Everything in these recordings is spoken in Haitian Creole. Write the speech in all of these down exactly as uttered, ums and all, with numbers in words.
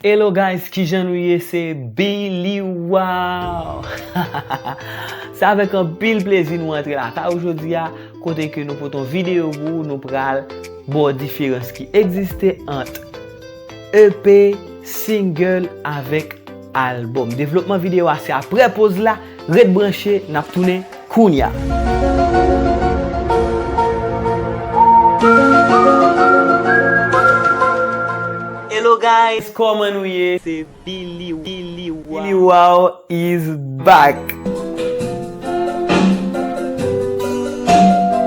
Hello guys, kijan nou ye? Se Billy Wow! Se avèk anpil plezi nou antre lakay ou jodi a, kote ke nou pote yon videyo pou ou, nou pral ba w diferans ki egziste ant E P, single avèk albòm. Devlopman videyo a se aprè poz la, ret branche, n ap tounen kounya. Hello guys, kòman nou ye? Se Billy, Billy Wow. Billy Wow is back.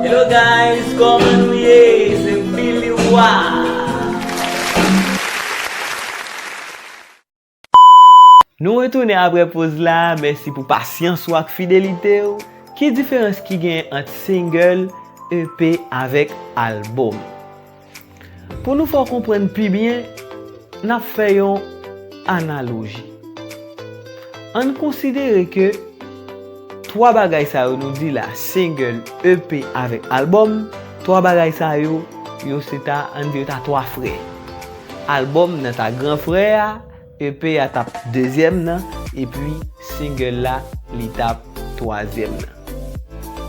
Hello guys, kòman nou ye? Se Billy Wow. Nou retounen aprè poz la, mèsi pou pasyans ou ak fidelite w. Ki diferans ki genyen ant single, E P avèk albòm? Pou nou fè w konprann pi byen, n ap fè yon analoji. Ann konsidere ke twa bagay sa yo nou di la, single, E P avèk albòm, twa bagay sa yo, yo se ta, ann di yo ta twa frè. Albòm nan ta gran frè a, E P a t ap dezyèm nan, epi single la, li t ap twazyèm nan.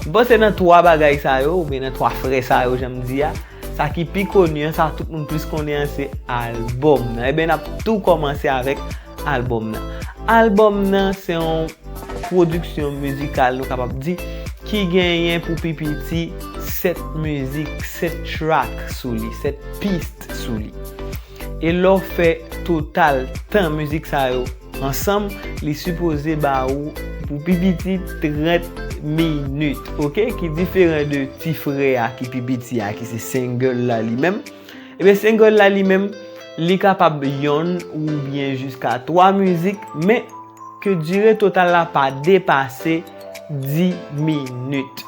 M panse nan twa bagay sa yo, oubyen nan twa frè sa yo, jan m di a, sa ki pi koni an, sa tout moun plis konnen an, se albòm nan. Ebyen, n ap tou kòmanse avèk albòm nan. Albòm nan, se yon pwodiksyon mizikal, nou kapab di, ki genyen pou pi piti sèt mizik, sèt track sou li, sèt pis sou li. E lè w fè total tan mizik sa yo ansanm, li sipoze ba ou pou pi piti trant minit, oke? Ki diferan de ti frè a ki pi piti a, ki se single la li menm. Ebyen, single la li menm, li kapab yonn oubyen jiska twa mizik, men ke dire total la pa depase dis minit.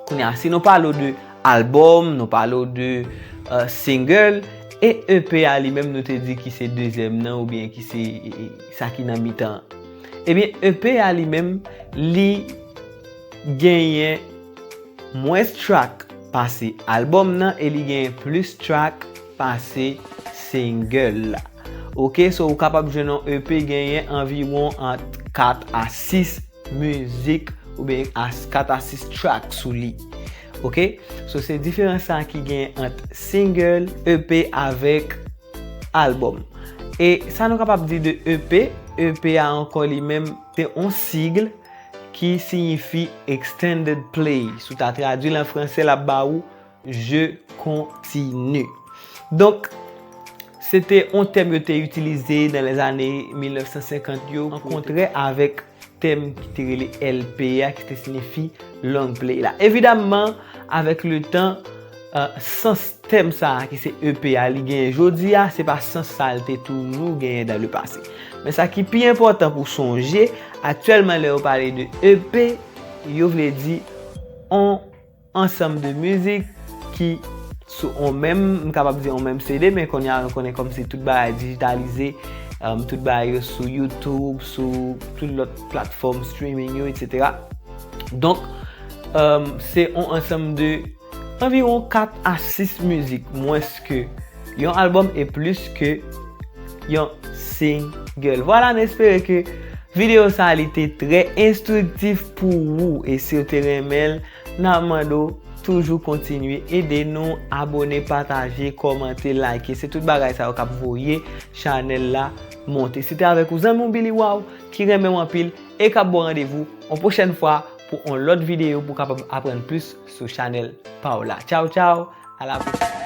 Kounye a, si nou pale w de albòm, nou pale w de, euh, single, e E P a li menm, nou te di ki se dezyèm nan, oubyen ki se, e, e, sa ki nan mitan an. Ebyen, E P a li menm, li genyen mwens track pase albòm nan, e li genyen plis track pase single la. Oke, so ou kapab jwenn yon E P genyen anviwon ant kat a sis mizik oubyen a kat a sis track sou li. Oke? So, se diferans sa ki gen ant single, E P avèk albòm. E sa nou kapab di de E P, E P a ankò li menm, se yon sig ki siyifi extended play. Si w ta tradui l an franse, l ap ba ou Je continue. Donk, se te yon tèm yo te itilize nan lèzane mil nèf san senkant yo, an kontrè avèk tèm ki te rele L P a, ki te siyifi long play la. Evidamman, avèk letan, euh, sans tèm sa a, ki se E P a, li genyen jodi a, se pa sans sa a l te toujou genyen dans le passé. Men sa ki pi enpòtan pou sonje, aktyèlman, lè yo pale de E P, yo vle di yon ansanm de mizik ki sou on menm, m kapab di on menm C D, men kounye a nou konnen kòmsi tout bagay dijitalize, um, tout bagay yo sou YouTube, sou tout lòt platfòm streaming yo, et cetera. Donk, um, se on ansanm de anviwon kat a sis mizik, mwens ke yon albòm e plis ke yon single. Vwala, n espere ke videyo sa a li te trè enstriktif pou ou. E si w te renmen l, n ap mande w toujou kontinye ede nou, abòne, pataje, kòmante, like. Se tout bagay sa yo k ap voye chanèl la monte. Se te avèk ou zanmi w Billy Wow ki renmen w anpil e k ap ba w randevou yon pwochèn fwa pou yon lòt videyo pou w kapab aprann plis sou chanèl pa w la. Tchaw, tchaw, a la pwochèn.